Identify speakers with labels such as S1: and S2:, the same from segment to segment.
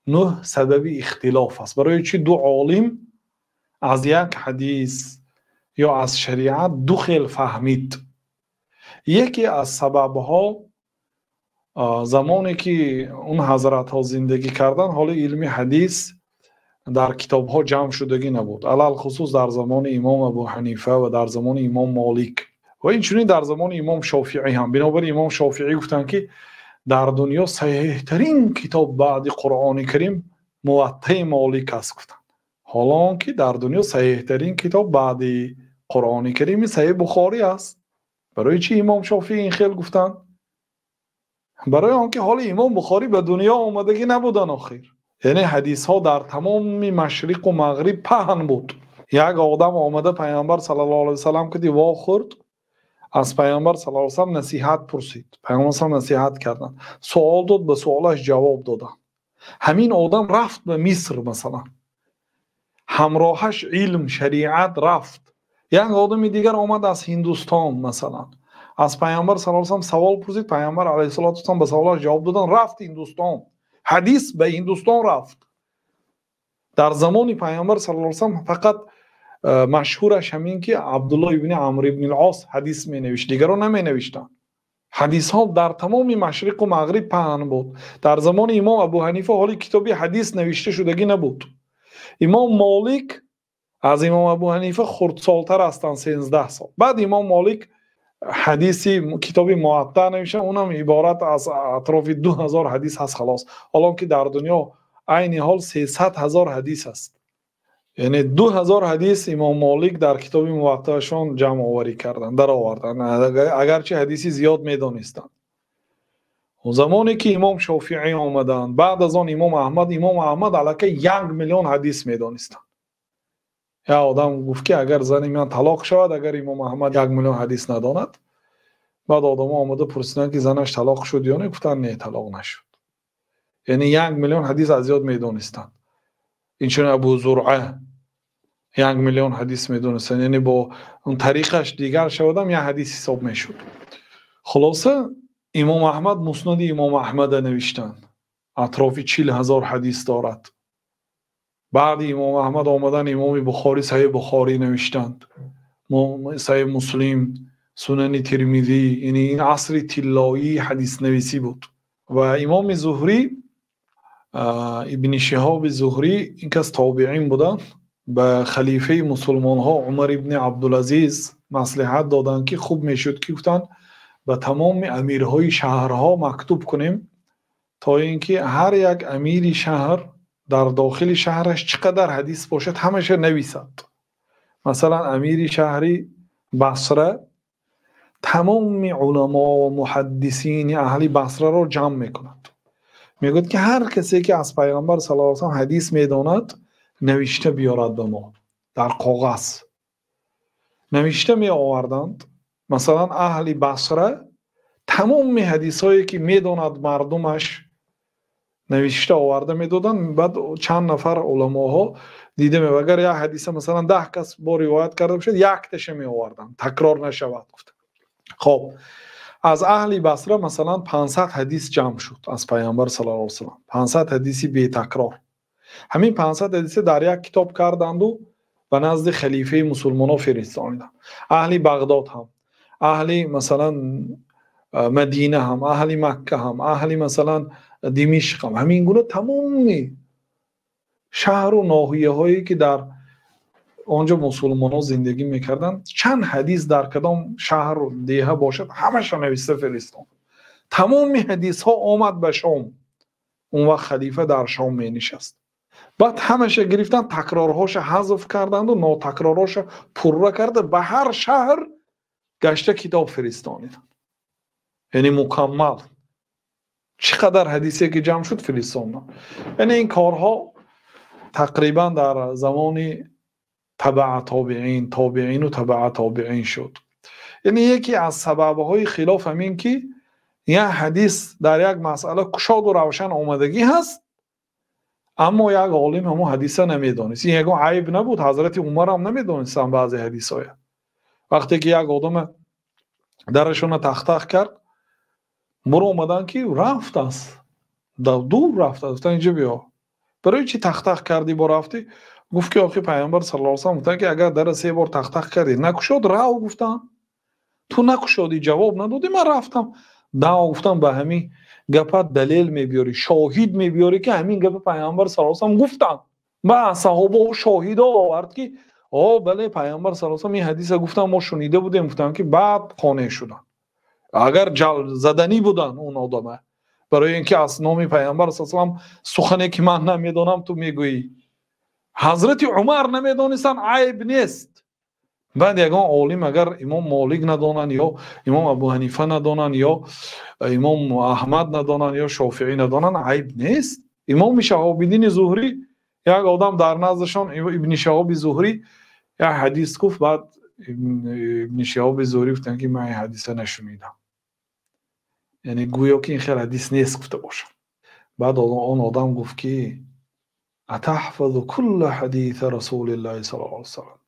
S1: 9 сабаби ихтилоф аст. Барои чӣ ду олим аз як ҳадис ё аз шариат ду хел фаҳмид? Яке аз сабабҳо, замоне ки он ҳазратҳо зиндагӣ карданд, ҳоли илми ҳадис дар китобҳо ҷамъ шудагӣ набуд, алалхусус дар замони имом Абу Ҳанифа ва дар замони имом Молик ва инчунин дар замони имом Шофиӣ ҳам. Бинобар имом Шофиӣ гуфтанд, ки дар дунё саҳиҳтарин китоб баъди Қуръони Карим Муваттаи Молик аст, гуфтанд. Ҳоло он ки дар дунё саҳиҳтарин китоб баъди Қуръони Карим Саҳиҳ Бухорӣ аст. Барои чӣ имом Шофиӣ ин хел гуфтанд? Барои он ки ҳоли имом Бухорӣ ба дунё омадагӣ набуданд охир. Яъне ҳадисҳо дар тамоми машриқу мағриб паҳн буд. Як одам омада пайғамбар саллаллоҳу алайҳи васаллам куди вохӯрд, аз пайғамбар саллаллоҳу алайҳи васаллам насиҳат пурсид. Пайғамбар саллаллоҳу алайҳи васаллам насиҳат карданд. Суол дод, ба суолаш ҷавоб доданд. Ҳамин одам рафт ба Миср масалан. Ҳамроҳаш илм, шариат рафт. Як одами дигар омад аз Ҳиндустон масалан. Аз пайғамбар саллаллоҳу алайҳи васаллам савол пурсид, пайғамбар алайҳиссалоту вассалам ба саволаш ҷавоб доданд, рафт Ҳиндустон. Ҳадис ба Ҳиндустон рафт. Дар замони пайғамбар саллаллоҳу алайҳи васаллам фақат машҳураш ҳамин ки Абдуллоҳ ибни Амр ибни ал-Ос ҳадис менавишт, дигарон наменавиштанд. Ҳадисҳо дар тамоми машриқу мағриб паҳн буд. Дар замони имом Абу Ҳанифа ҳоли китоби ҳадис навишта шудагӣ набуд. Имом Молик аз имом Абу Ҳанифа хурдсолтар ҳастанд, 13 сол. Баъд имом Молик ҳадиси китоби Муатта навишта, унам иборат аз атрофи 2000 ҳадис ҳаст халос. Ҳолон ки дар дунё айни ҳол 300 ҳазор ҳадис аст. Яъне 2000 ҳадис имом Молик дар китоби Муаттаашон ҷамъоварӣ карданд, дароварданд, агарчи ҳадиси зиёд медонистанд. Замоне ки имом Шофиӣ омаданд, баъд аз он имом Аҳмад, имом Аҳмад аллакай 1 миллион ҳадис медонистанд. Як одам гуфт ки агар зани ман талоқ шавад, агар имом Аҳмад 1 миллион ҳадис надонад. Баъд одамо омада пурсиданд ки занаш талоқ шуд ё не, гуфтанд не, талоқ нашуд. Яъне 1 миллион ҳадис аз ёд медонистанд. Инчунин Абу Зуръа 1 миллион ҳадис медонистанд. Яъне бо он тариқаш дигар шавадам як ҳадис ҳисоб мешуд. Хулоса имом Аҳмад Муснади имом Аҳмада навиштанд. Атрофи 40 ҳазор ҳадис дорад. Баъди имом Аҳмад омадан имоми Бухорӣ Саҳиҳ Бухорӣ навиштанд, Саҳиҳ Муслим, Сунани Тирмизӣ. Яъне ин асри тиллоии ҳадиснависӣ буд. Ва имоми Зуҳрӣ, Ибни Шиҳоби Зуҳрӣ, ин кас тобеин буданд, ба халифаи мусулмонҳо Умар ибни Абдулазиз маслиҳат доданд ки хуб мешуд ки гуфтанд ба тамоми амирҳои шаҳрҳо мактуб кунем, то ин ки ҳар як амири шаҳр дар дохили шаҳраш чӣ қадар ҳадис бошад ҳамаша нависад. Масалан амири шаҳри Басра тамоми уламо ва муҳаддисини аҳли Басраро ҷамъ мекунад. Мегӯяд ки ҳар касе ки аз пайғамбар саллаллоҳу алайҳи васаллам ҳадис медонад навишта биёрад ба мо дар коғаз. Навишта меоварданд. Масалан аҳли Басра тамоми ҳадисҳое ки медонад мардумаш навишта оварда медоданд. Баъд чанд нафар уламоҳо дида меояд, агар як ҳадиса масалан 10 кас бо ривоят карда бошад, якташа меоварданд, такрор нашавад гуфта. Хоб, аз аҳли Басра масалан 500 ҳадис ҷамъ шуд аз пайғамбар саллаллоҳу алайҳи васаллам, 500 ҳадиси бетакрор. Ҳамин 500 ҳадиса дар як китоб карданду ба назди халифаи мусулмонҳо фиристониданд. Аҳли Бағдод ҳам, аҳли масалан Мадина ҳам, аҳли Макка ҳам, аҳли масалан Димишқ ҳам, ҳамин гуна тамоми шаҳру ноҳияҳое ки дар онҷо мусулмонҳо зиндагӣ мекарданд, чанд ҳадис дар кадом шаҳру деҳа бошад ҳамаша нависта фиристон. Тамоми ҳадисҳо омад ба Шом. Он вақт халифа дар Шом менишаст. Баъд ҳамаша гирифтан, такрорҳоша ҳазф карданду нотакрорҳоша пурра карда ба ҳар шаҳр гашта китоб фиристониданд. Яъне мукаммал чӣ қадар ҳадисе ки ҷамъ шуд фиристонданд. Яъне ин корҳо тақрибан дар замони табаа тобеин, тобеину табаа тобеин шуд. Яъне яке аз сабабҳои хилоф ҳамин ки як ҳадис дар як масъала кушоду равшан омадагӣ ҳаст, аммо як олим ҳамон ҳадиса намедонист. Ин ягон айб набуд, ҳазрати Умар ҳам намедонистанд баъзе ҳадисҳоя. Вақте ки як одама дарашона тахтах кард, буромаданд ки рафтааст, дур рафтааст, гуфтанд инҷо биё. Барои чӣ тахтах кардӣ бо рафтӣ? Гуфт ки охи пайғамбар саллаллоҳу алайҳи васаллам гуфтанд ки агар дара се бор тахтах кардӣ накушод, рав гуфтанд. Ту накушодӣ, ҷавоб надодӣ, ман рафтам. Даъво гуфтам ба ҳамин гапат далел мебиёрӣ, шоҳид мебиёрӣ ки ҳамин гапи пайғамбар саллаллоҳу алайҳи васаллам гуфтанд. Ба саҳобаҳо шоҳидо овард ки о бале пайғамбар саллаллоҳу алайҳи васаллам ин ҳадиса гуфтанд, мо шунида будем, гуфтанд ки баъд қонеъ шуданд. Агар заданӣ буданд он одама, барои ин ки аз номи пайғамбар саллаллоҳу алайҳи васаллам сухане ки ман намедонам ту мегӯӣ. Ҳазрати Умар намедонистанд, айб нест. Баъд ягон олим агар имом Молик надонанд ё имом Абу Ҳанифа надонанд ё имом Аҳмад надонанд ё Шофиӣ надонанд, айб нест. Имоми Шаҳобиддини Зуҳрӣ як одам дар наздашон Ибни Шаҳоби Зуҳрӣ як ҳадис гуфт, баъд Ибни Шаҳоби Зуҳрӣ гуфтанд ки ман ин ҳадиса нашунидам, яъне гӯё ки ин хел ҳадис нест гуфта бошам. Баъд он одам гуфт ки атаҳфазу кулла ҳадиса расулиллаҳи саллаллоҳу алайҳи васаллам,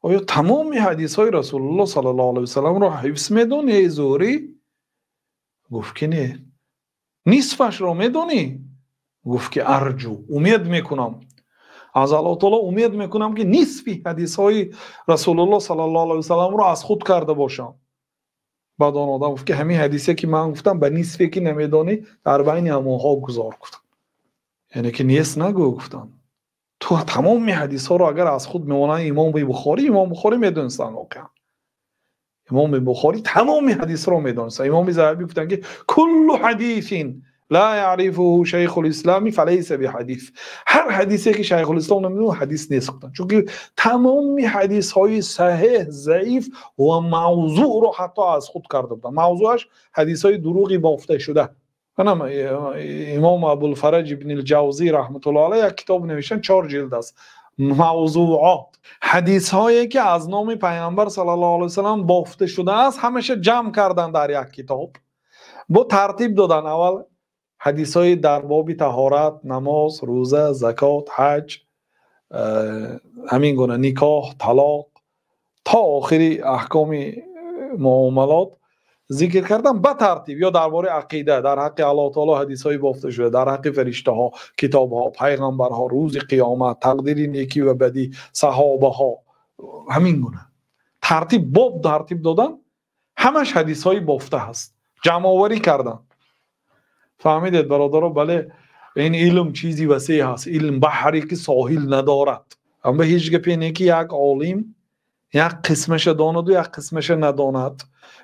S1: оё тамоми ҳадисҳои расулуллоҳ саллаллоҳу алайҳи васалламро ҳифз медонӣ эй Зуҳрӣ? Гуфт ки не. Нисфашро медонӣ? Гуфт ки арҷу, умед мекунам аз Аллоҳ таоло, умед мекунам ки нисфи ҳадисҳои расулуллоҳ саллаллоҳу алайҳи васалламро аз худ карда бошам. Баъд он одам гуфт ки ҳамин ҳадисе ки ман гуфтам ба нисфе ки намедонӣ дар байни ҳамонҳо гузор гуфтам. Яъне ки нест нагӯ гуфтам. Ту тамоми ҳадисҳоро агар аз худ мемонанд, имоми Бухорӣ, имом Бухорӣ медонистанд воқеан. Имоми Бухорӣ тамоми ҳадисро медонистанд. Имоми Заҳабӣ гуфтанд ки куллу ҳадисин ла яърифуҳу шайхул-ислами фалайса биҳадис. Ҳар ҳадисе ки шайхул-ислом намедонад ҳадис нест гуфтанд. Чунки тамоми ҳадисҳои саҳеҳ, заиф ва мавзӯъро ҳатто аз худ карда буданд. Мавзӯъаш ҳадисҳои дурӯғи бофта шуда. Манам имом Абулфараҷ ибни Ҷавзӣ раҳматуллоҳи алайҳ як китоб навиштанд, 4 ҷилд аст. Мавзӯъот, ҳадисҳое ки аз номи пайғамбар саллаллоҳу алайҳи васаллам бофта шудааст, ҳамаша ҷамъ карданд дар як китоб. Бо тартиб доданд. Аввал ҳадисҳои дар боби таҳорат, намоз, рӯза, закот, ҳаҷ, ҳамин гуна никоҳ, талоқ то охири аҳкоми муомалот зикр кардан ба тартиб, ё дар бораи ақида, дар ҳаққи Аллоҳ таоло ҳадисҳои бофта шуда, дар ҳаққи фариштаҳо, китобҳо, пайғамбарҳо, рӯзи қиёмат, тақдири некӣ ва бадӣ, саҳобаҳо, ҳамин гуна тартиб, боб тартиб додан, ҳамаш ҳадисҳои бофта ҳаст, ҷамъоварӣ кардан. Фаҳмидед бародаро? Бале, ин илм чизи васеъ ҳаст, илм баҳре ки соҳил надорад. Аммо ҳеҷ гапе не ки як олим як қисмаша донаду як қисмаша надонад.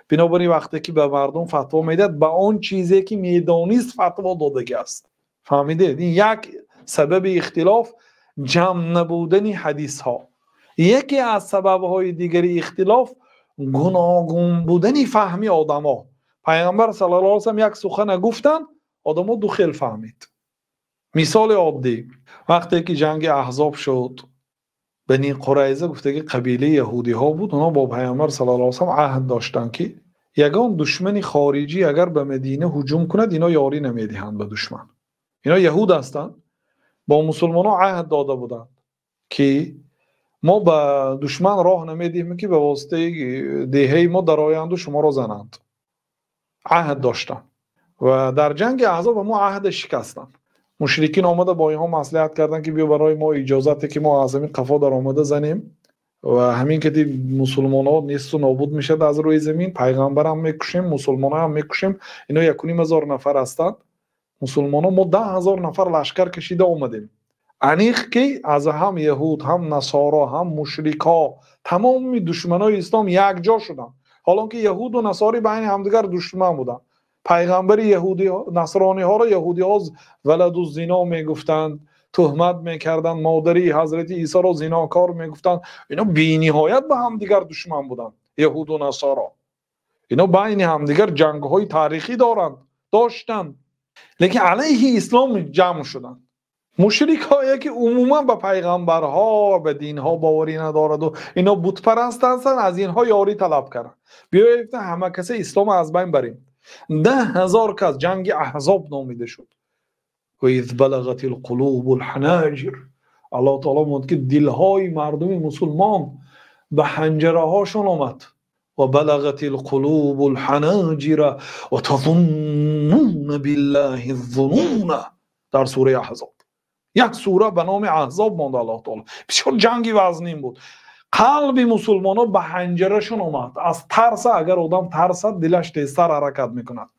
S1: Бинобар ин вақте ки ба мардум фатво медиҳад, ба он чизе ки медонист фатво додагӣ аст. Фаҳмидед? Ин як сабаби ихтилоф ҷамъ набудани ҳадисҳо. Яке аз сабабҳои дигари ихтилоф гуногун будани фаҳми одамо. Пайғамбар саллаллоҳу алайҳи васаллам як сухана гуфтанд, одамо ду хел фаҳмид. Мисоли оддӣ, вақте ки ҷанги Аҳзоб шуд, Бани Қурайза гуфта ки қабилаи яҳудиҳо буд, онҳо бо пайғамбар саллаллоҳу алайҳи васаллам аҳд доштанд ки ягон душмани хориҷӣ агар ба Мадина ҳуҷум кунад, ино ёрӣ намедиҳанд ба душман. Ино яҳуд ҳастанд, бо мусулмонҳо аҳд дода буданд ки мо ба душман роҳ намедиҳем ки ба воситаи деҳаи мо дароянду шуморо зананд. Аҳд доштанд ва дар ҷанги Аҳзоб мо аҳда шикастанд. Мушрикин омада бо инҳо маслиҳат карданд ки биё барои мо иҷозате ки мо аз ҳамин қафо даромада занем ва ҳамин ки мусулмонҳо несту нобуд мешавад аз рӯи замин, пайғамбарам мекушем, мусулмонҳоам мекушем. Ино 1,5 ҳазор нафар ҳастанд мусулмонҳо, мо 10 000 нафар лашкар кашида омадем. Аниқ ки аз ҳам яҳуд, ҳам насоро, ҳам мушрикҳо, тамоми душманои ислом якҷо шуданд. Ҳолон ки яҳуду насорӣ байни ҳамдигар душман буданд. Пайғамбари яҳуди насрониҳоро яҳудиҳо валаду зино мегуфтанд, туҳмат мекарданд, модари ҳазрати Исоро зинокор мегуфтанд. Ино бениҳоят ба ҳамдигар душман буданд, яҳуду насоро. Ино байни ҳамдигар ҷангҳои таърихӣ доранд, доштанд, лекин алайҳи ислом ҷамъ шуданд. Мушрикҳое ки умуман ба пайғамбарҳо ва ба динҳо боварӣ надораду ино бутпараст ҳастанд, аз инҳо ёрӣ талаб карданд. Биёед ҳама касе исломо аз байн барем. 10 000 кас, ҷанги Аҳзоб номида шуд. Ва из балағатил қулубул ҳаноҷир, Аллоҳ таоло мегӯяд ки дилҳои мардуми мусулмон ба ҳанҷараҳошон омад. Ва балағатил қулубул ҳаноҷира ва тазуннуна биллаҳи ззунуна, дар сураи Аҳзоб. Як сура ба номи Аҳзоб монда Аллоҳ таоло. Бисёр ҷанги вазнин буд. Қалби мусулмонҳо ба ҳанҷарашон омад. Аз тарса, агар одам тарсад, дилаш тезтар ҳаракат мекунад.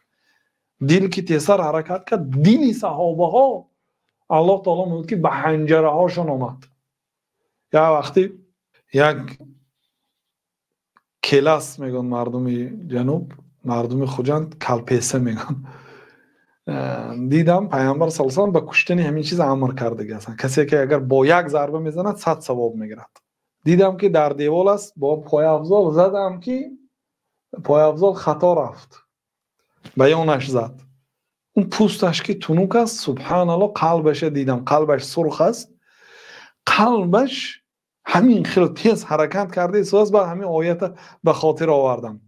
S1: Дил ки тезтар ҳаракат кард, дили саҳобаҳо Аллоҳ таоло мегӯяд ки ба ҳанҷараҳошон омад. Як вақте як келас мегӯянд мардуми ҷануб, мардуми Хуҷанд калпеса мегӯянд. Дидам Пайғамбар саллаллоҳу алайҳи васаллам ба куштани ҳамин чиз амр кардаги ҳастанд. Касе ки агар бо як зарба мезанад, 100 савоб мегирад. Дидам ки дар девол аст, бо пойафзол задам ки пойафзол хато рафт. Ба ёнаш зад. Он пӯсташ ки тунук аст, субҳаналлоҳ, қалбаша дидам, қалбаш сурх аст. Қалбаш ҳамин хел тез ҳаракат карда истодааст. Баъд ҳамин оята ба хотир овардам.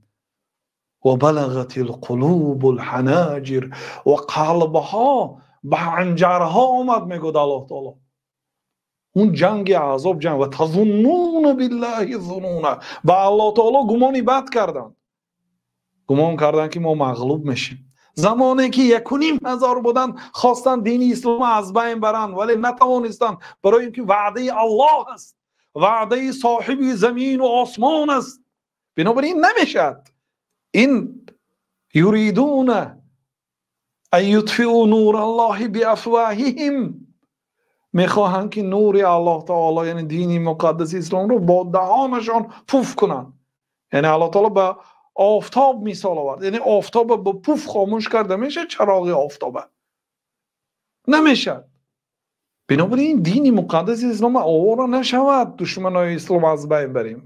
S1: Ва балағатил қулубул ҳанаҷир, ва қалбҳо ба ҳанҷарҳо омад, мегӯяд Аллоҳ таоло. Он ҷанги Аҳзоб ҷанг ва тазуннуна биллаҳи зунуна, ба Аллоҳ таоло гумони бад карданд. Гумон карданд ки мо мағлуб мешем. Замоне ки 1500 буданд, хостанд дини ислом аз байн баранд, вале натавонистанд, барои инки ваъдаи Аллоҳ аст, ваъдаи соҳиби замину осмон аст. Бинобар ин намешавад. Ин юридуна ан ютфиу нураллоҳи биафвоҳиҳим, мехоҳанд ки нури Аллоҳ таоло, яъне дини муқаддаси исломро бо даҳонашон пуф кунанд. Яъне Аллоҳ таоло ба офтоб мисол овард. Яъне офтоба бо пуф хомӯш карда мешавад, чароғи офтоба намешавад. Бинобар ин дини муқаддаси ислом овора нашавад, душманои ислом аз байн барем.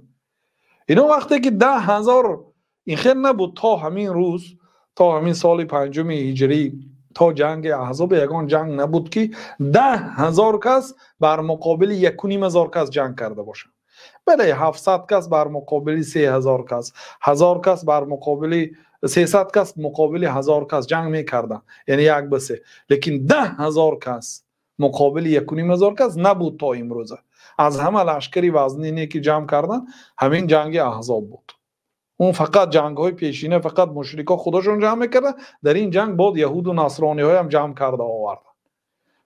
S1: Ино вақте ки 10000 ин хел набуд, то ҳамин рӯз, то ҳамин соли 5 ҳиҷрӣ, то ҷанги Аҳзоб ягон ҷанг набуд ки 10000 кас бар муқобили 1500 кас ҷанг карда бошанд. Бале, 700 кас бар муқобили 3000 кас, 1000 кас бар муқобили 300 кас муқобили 1000 кас ҷанг мекарданд, яъне 1 ба 3. Лекин 10000 кас муқобили 1500 кас набуд то имрӯза. Аз ҳама лашкари вазнине ки ҷамъ карданд, ҳамин ҷанги Аҳзоб буд. Он фақат ҷангҳои пешина фақат мушрикҳо худашон ҷамъ мекарданд, дар ин ҷанг боз яҳуду насрониҳоям ҷамъ карда оварданд.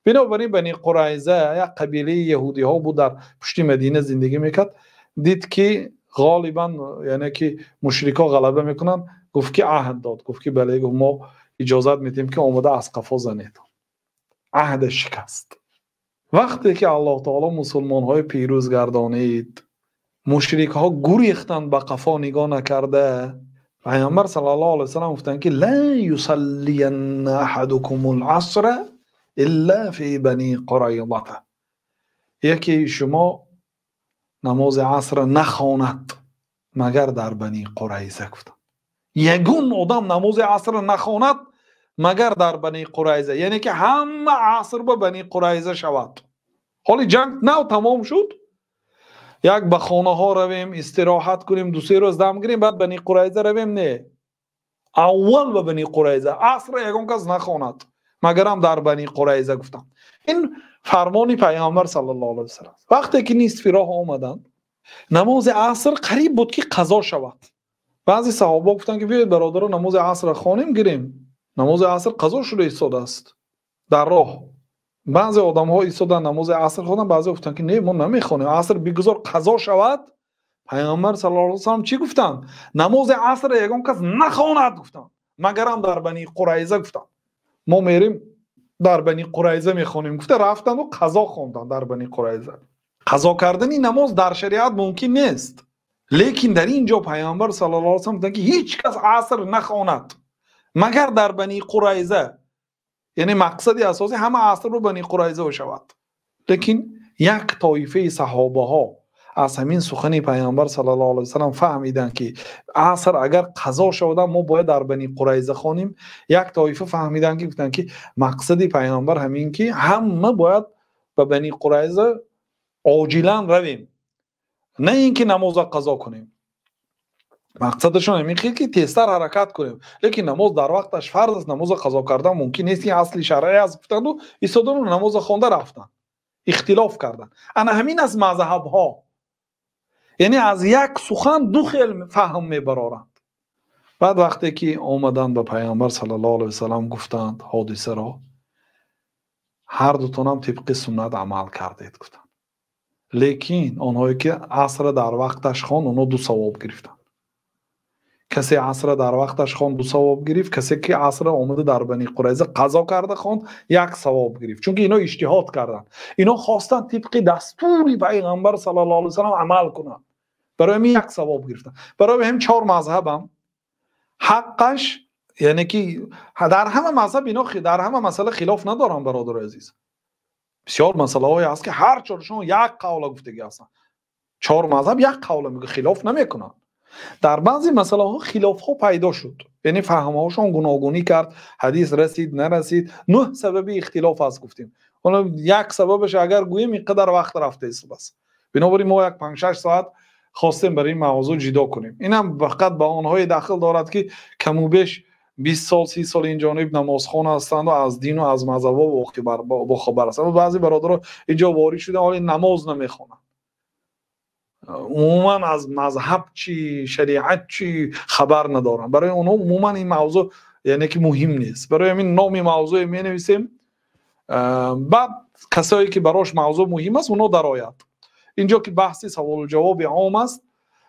S1: Бинобар ин Бани Қурайза як қабилаи яҳудиҳо буд, дар пушти Мадина зиндагӣ мекард. Дид ки ғолибан, яъне ки мушрикҳо ғалаба мекунанд, гуфт ки аҳд дод, гуфт ки бале, гуфт мо иҷозат медиҳем ки омода аз қафо занед. Аҳда шикаст. Вақте ки Аллоҳ таоло мусулмонҳои пирӯз гардонид, мушрикҳо гурехтанд, ба қафо нигоҳ накарда. Пайғамбар саллаллоҳу алайҳи васаллам гуфтанд ки ла юсаллиянна аҳадукумул асра илла фи бани қурайзата, яке шумо намози асра нахонад магар дар Бани Қурайза. Гуфтанд ягон одам намози асра нахонад магар дар Бани Қурайза, яъне ки ҳама аср ба Бани Қурайза шавад. Ҳоли ҷанг нав тамом шуд, як ба хонаҳо равем, истироҳат кунем, 2-3 рӯз дам гирем, баъд Бани Қурайза равем. Не, аввал ба Бани Қурайза, асра ягон кас нахонад магарам дар Бани Қурайза гуфтам. Ин фармони Пайғамбар саллаллоҳу алайҳи васаллам. Вақте ки нисфи роҳ омаданд, намози аср қариб буд ки қазо шавад. Баъзе саҳобаҳо гуфтанд ки биёед бародаро, намози асрро хонем, гирем, намози аср қазо шуда истодааст дар роҳ. Баъзе одамҳо истодан намози аср хонданд, баъзе гуфтанд ки не, мо намехонем аср, бигузор қазо шавад. Пайғамбар саллаллоҳу алайҳи васаллам чӣ гуфтанд? Намози асрро ягон кас нахонад гуфтанд, магарам дар Бани Қурайза. Гуфтанд мо мерем дар Бани Қурайза мехонем, гуфта рафтанду қазо хонданд дар Бани Қурайза. Қазо кардани намоз дар шариат мумкин нест, лекин дар ин ҷо Пайғамбар саллаллоҳу алайҳи васаллам гуфтанд ки ҳеҷ кас аср нахонад магар дар Бани Қурайза, яъне мақсади асосӣ ҳама асрро Бани Қурайза шавад. Лекин як тоифаи саҳобаҳо аз ҳамин сухани Пайғамбар саллаллоҳу алайҳи васаллам фаҳмиданд ки аср агар қазо шавад, мо бояд дар Бани Қурайза хонем. Як тоифа фаҳмиданд ки гуфтанд ки мақсади Пайғамбар ҳамин ки ҳама бояд ба Бани Қурайза оҷилан равем, на ин ки намоза қазо кунем. Мақсадашон ҳамин хел ки тезтар ҳаракат кунем, лекин намоз дар вақташ фарз аст, намоза қазо кардан мумкин нест, ин асли шаръӣ аст, гуфтанду истодану намоза хонда рафтанд, ихтилоф карданд. Ана ҳамин аст мазҳабҳо, яъне аз як сухан ду хел фаҳм мебароранд. Баъд вақте ки омаданд ба Пайғамбар саллаллоҳу алайҳи васаллам гуфтанд ҳодисаро. Ҳар дутонам тибқи суннат амал кардед, гуфтанд. Лекин онҳое ки асра дар вақташ хонд, онҳо ду савоб гирифтанд. Касе асра дар вақташ хонд, ду савоб гирифт, касе ки асра омада дар Бани Қурайза қазо карда хонд, як савоб гирифт. Чунки ино иҷтиҳод карданд, ино хостанд тибқи дастури Пайғамбар саллаллоҳу алайҳи васаллам амал кунанд, барои ҳамин як савоб гирифтанд. Барои ҳамин чор мазҳабам ҳаққаш, яъне ки дар ҳама мазҳаб ино дар ҳама масъала хилоф надоранд. Бародари азиз, бисёр масъалаҳое ҳаст, ки ҳар чоршон як қавла гуфтагӣ ҳастанд. Чор мазҳаб як қавла мегӯ, хилоф намекунанд. Дар баъзе масъалаҳо хилофҳо пайдо шуд, яъне фаҳмҳошон гуногунӣ кард, ҳадис расид, нарасид, нӯҳ сабаби ихтилоф аст, гуфтем. Ҳоло як сабабаш агар гӯем, ин қадар вақт рафта истодааст. Бинобар ин мо як 5-6 соат хостем бар ин мавзӯъ ҷидо кунем. Инам фақат ба онҳое дахл дорад, ки каму беш 20 сол, 30 сол ин ҷониб намозхон ҳастанд ва аз дину аз мазҳабҳо бохабар ҳастанд. Баъзе бародаро инҷо ворид шуданд, ҳоло намоз намехонанд, умуман аз мазҳаб чӣ, шариат чӣ хабар надоранд. Барои онҳо умуман ин мавзӯъ яъне ки муҳим нест. Барои ҳамин номи мавзӯе менависем, баъд касое ки барош мавзӯъ муҳим аст, онҳо дарояд. Инҷо ки баҳси саволу ҷавоби ом аст.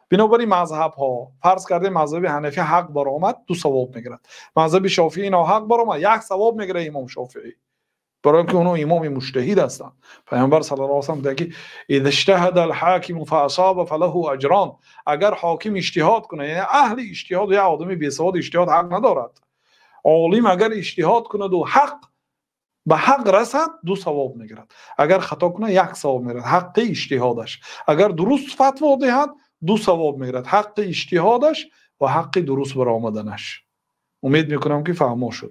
S1: Бинобар ин мазҳабҳо, фарз кардем, мазҳаби ҳанафӣ ҳақ баромад, ду савоб мегирад. Мазҳаби шофиӣ ноҳақ баромад, як савоб мегирад имом Шофиӣ, барои ин ки онҳо имоми муҷтаҳид ҳастанд. Пайғамбар саллаллоҳу алайҳи васаллам мегӯяд, ки إذا اجتهد الحاكم فأصاب فله أجران. Агар ҳоким иҷтиҳод кунад, яъне аҳли иҷтиҳод, як одами бесавод иҷтиҳод ҳақ надорад. Олим агар иҷтиҳод кунаду ҳақ ба ҳақ расад, ду савоб мегирад. Агар хато кунад, як савоб мегирад, ҳаққи иҷтиҳодаш. Агар дуруст фатво диҳад, ду савоб мегирад, ҳаққи иҷтиҳодаш ва ҳаққи дуруст баромаданаш. Умед мекунам, ки фаҳмо шуд.